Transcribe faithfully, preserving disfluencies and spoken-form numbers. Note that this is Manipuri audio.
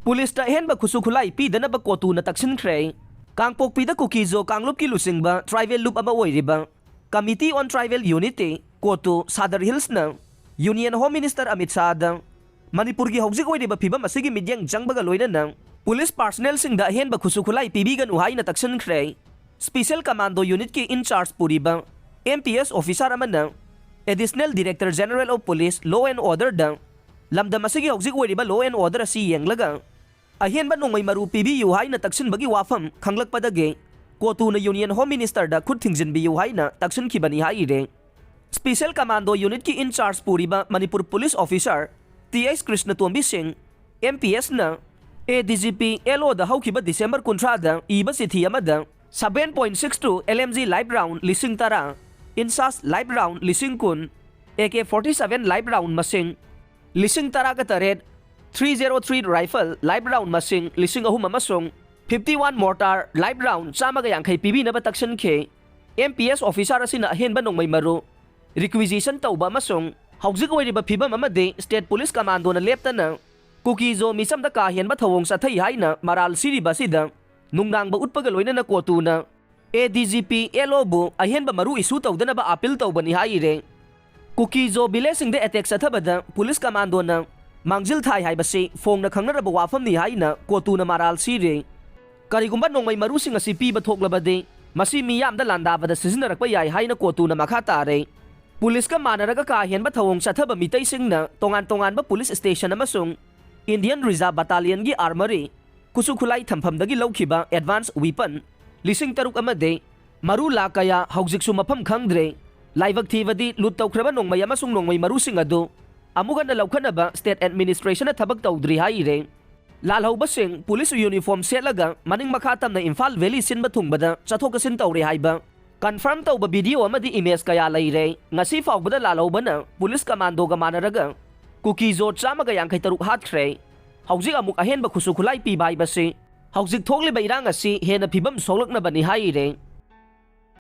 ꯄꯨꯂꯤꯁꯇ ꯑꯍꯦꯟꯕ ꯈꯨꯠꯁꯨ ꯈꯨꯠꯂꯥꯏ ꯄꯤꯗꯅꯕ ꯀꯣꯇꯨꯅ ꯇꯛꯁꯤꯟꯈ꯭ꯔꯦ꯫ ꯀꯥꯡꯄꯣꯛꯄꯤꯗ ꯀꯨꯀꯤꯖꯣ ꯀꯥꯡꯂꯨꯞꯀꯤ ꯂꯨꯆꯤꯡꯕ tribal ꯂꯨꯞ ꯑꯃ ꯑꯣꯏꯔꯤꯕ Committee on Tribal Unity, ꯀꯣꯇꯨ, ꯁꯥꯗꯔ ꯍꯤꯜꯁꯅ Union Home Minister Amit ꯁꯥꯍꯗ ꯃꯅꯤꯄꯨꯔꯒꯤ ꯍꯧꯖꯤꯛ ꯑꯣꯏꯔꯤꯕ ꯐꯤꯕꯝ ꯑꯁꯤꯒꯤ ꯃꯤꯠꯌꯦꯡ ꯆꯪꯕꯒ ꯂꯣꯏꯅꯅ ꯄꯨꯂꯤꯁ personnelꯁꯤꯡꯗ ꯑꯍꯦꯟꯕ ꯈꯨꯠꯁꯨ ꯈꯨꯠꯂꯥꯏ ꯄꯤꯕꯤꯒꯅꯨ ꯍꯥꯏꯅ ꯇꯛꯁꯤꯟꯈ꯭ꯔꯦ꯫ Special Commando Unitꯀꯤ in charge ꯄꯨꯔꯤꯕ M P S officer ꯑꯃꯅ Additional Director General of Police, Law and Orderꯗ ꯂꯝꯗꯝ ꯑꯁꯤꯒꯤ ꯍꯧꯖꯤꯛ ꯑꯣꯏꯔꯤꯕ law and order ꯑꯁꯤ ꯌꯦꯡꯂꯒ ꯑꯍꯦꯟꯕ ꯅꯣꯡꯃꯩ ꯃꯔꯨ ꯄꯤꯕꯤꯌꯨ ꯍꯥꯏꯅ ꯇꯛꯁꯤꯟꯕꯒꯤ ꯋꯥꯐꯝ ꯈꯪꯂꯛꯄꯗꯒꯤ ꯀꯣꯇꯨꯅ Union Home Ministerꯗ ꯈꯨꯠ ꯊꯤꯡꯖꯤꯟꯕꯤꯌꯨ ꯍꯥꯏꯅ ꯇꯛꯁꯤꯟꯈꯤꯕꯅꯤ ꯍꯥꯏꯔꯦ꯫ Special Commando Unitꯀꯤ in charge ꯄꯨꯔꯤꯕ Manipur police officer T H ꯀ꯭ꯔꯤꯁꯅꯇꯣꯝꯕꯤ ꯁꯤꯡ, M P Sꯅ A D G P L Oꯗ ꯍꯧꯈꯤꯕ ꯗꯤꯁꯦꯝꯕꯔ ꯀꯨꯟꯊ꯭ꯔꯥꯗ ꯏꯕ ꯆꯤꯊꯤ ꯑꯃꯗ seven point six two L M G live round ꯂꯤꯁꯤꯡ ꯇꯔꯥ, INSAS live round ꯂꯤꯁꯤꯡ ꯀꯨꯟ, A K forty seven live round ꯃꯁꯤꯡ ꯂꯤꯁꯤꯡ ꯇꯔꯥꯒ ꯇꯔꯦꯠ, three zero three rifle live round ꯃꯁꯤꯡ ꯂꯤꯁꯤꯡ ꯑꯍꯨꯝ ꯑꯃꯁꯨꯡ fifty one mortar live round ꯆꯥꯝꯃꯒ ꯌꯥꯡꯈꯩ ꯄꯤꯕꯤꯅꯕ ꯇꯛꯁꯤꯟꯈꯤ꯫ M P S officer ꯑꯁꯤꯅ ꯑꯍꯦꯟꯕ ꯅꯣꯡꯃꯩ ꯃꯔꯨ requisition ꯇꯧꯕ ꯑꯃꯁꯨꯡ ꯍꯧꯖꯤꯛ ꯑꯣꯏꯔꯤꯕ ꯐꯤꯕꯝ ꯑꯃꯗꯤ state police commandoꯅ ꯂꯦꯞꯇꯅ ꯀꯨꯀꯤꯖꯣ ꯃꯤꯆꯝꯗ ꯀꯥ ꯍꯦꯟꯕ ꯊꯧꯑꯣꯡ ꯆꯠꯊꯩ ꯍꯥꯏꯅ ꯃꯔꯥꯜ ꯁꯤꯔꯤꯕ ꯑꯁꯤꯗ ꯅꯨꯡꯅꯥꯡꯕ ꯎꯠꯄꯒ ꯂꯣꯏꯅꯅ ꯀꯣꯇꯨꯅ A D G P L Oꯕꯨ ꯑꯍꯦꯟꯕ ꯃꯔꯨ issue ꯇꯧꯗꯅꯕ appeal ꯇꯧꯕꯅꯤ ꯍꯥꯏꯔꯦ꯫ ꯀꯨꯀꯤꯖꯣ villageꯁꯤꯡꯗ attack ꯆꯠꯊꯕꯗ ꯄꯨꯂꯤꯁ commandoꯅ ꯃꯥꯡꯖꯤꯜ ꯊꯥꯏ ꯍꯥꯏꯕꯁꯤ ꯐꯣꯡꯅ ꯈꯪꯅꯔꯕ ꯋꯥꯐꯝꯅꯤ ꯍꯥꯏꯅ ꯀꯣꯇꯨꯅ ꯃꯔꯥꯜ ꯁꯤꯔꯦ꯫ ꯀꯔꯤꯒꯨꯝꯕ ꯅꯣꯡꯃꯩ ꯃꯔꯨꯁꯤꯡ ꯑꯁꯤ ꯄꯤꯕ ꯊꯣꯛꯂꯕꯗꯤ ꯃꯁꯤ ꯃꯤꯌꯥꯝꯗ ꯂꯥꯟꯗꯥꯕꯗ ꯁꯤꯖꯤꯟꯅꯔꯛꯄ ꯌꯥꯏ ꯍꯥꯏꯅ ꯀꯣꯇꯨꯅ ꯃꯈꯥ ꯇꯥꯔꯦ꯫ ꯄꯨꯂꯤꯁꯀ ꯃꯥꯟꯅꯔꯒ ꯀꯥ ꯍꯦꯟꯕ ꯊꯧꯑꯣꯡ ꯆꯠꯊꯕ ꯃꯤꯇꯩꯁꯤꯡꯅ ꯇꯣꯉꯥꯟ ꯇꯣꯉꯥꯟꯕ ꯄꯨꯂꯤꯁ station ꯑꯃꯁꯨꯡ Indian Reserve Battalionꯒꯤ armoury, ꯈꯨꯠꯁꯨ ꯈꯨꯠꯂꯥꯏ ꯊꯝꯐꯝꯗꯒꯤ ꯂꯧꯈꯤꯕ advance weapon ꯂꯤꯁꯤꯡ ꯇꯔꯨꯛ ꯑꯃꯗꯤ ꯃꯔꯨ ꯂꯥꯈ ꯀꯌꯥ ꯍꯧꯖꯤꯛꯁꯨ ꯃꯐꯝ ꯈꯪꯗ꯭ꯔꯦ꯫ ꯂꯥꯏꯕꯛ ꯊꯤꯕꯗꯤ loot ꯇꯧꯈ꯭ꯔꯕ ꯅꯣꯡꯃꯩ ꯑꯃꯁꯨꯡ ꯅꯣꯡꯃꯩ ꯃꯔꯨꯁꯤꯡ ꯑꯗꯨ ꯑꯃꯨꯛ ꯍꯟꯅ ꯂꯧꯈꯠꯅꯕ state administrationꯅ ꯊꯕꯛ ꯇꯧꯗ꯭ꯔꯤ ꯍꯥꯏꯔꯦ꯫ ꯂꯥꯜꯍꯧꯕꯁꯤꯡ ꯄꯨꯂꯤꯁ uniform ꯁꯦꯠꯂꯒ ꯃꯅꯤꯡ ꯃꯈꯥ ꯇꯝꯅ ꯏꯝꯐꯥꯜ valley ꯁꯤꯟꯕ ꯊꯨꯡꯕꯗ ꯆꯠꯊꯣꯛ ꯆꯠꯁꯤꯟ ꯇꯧꯔꯦ ꯍꯥꯏꯕ confirm ꯇꯧꯕ video ꯑꯃꯗꯤ image ꯀꯌꯥ ꯂꯩꯔꯦ꯫ ꯉꯁꯤ ꯐꯥꯎꯕꯗ ꯂꯥꯜꯍꯧꯕꯅ ꯄꯨꯂꯤꯁ commandoꯒ ꯃꯥꯟꯅꯔꯒ ꯀꯨꯀꯤꯖꯣ ꯆꯥꯝꯃꯒ ꯌꯥꯡꯈꯩ ꯇꯔꯨꯛ ꯍꯥꯠꯈ꯭ꯔꯦ꯫ ꯍꯧꯖꯤꯛ ꯑꯃꯨꯛ ꯑꯍꯦꯟꯕ ꯈꯨꯠꯁꯨ ꯈꯨꯠꯂꯥꯏ ꯄꯤꯕ ꯍꯥꯏꯕꯁꯤ ꯍꯧꯖꯤꯛ ꯊꯣꯛꯂꯤꯕ ꯏꯔꯥꯡ ꯑꯁꯤ ꯍꯦꯟꯅ ꯐꯤꯕꯝ ꯁꯣꯛꯂꯛꯅꯕꯅꯤ ꯍꯥꯏꯔꯦ꯫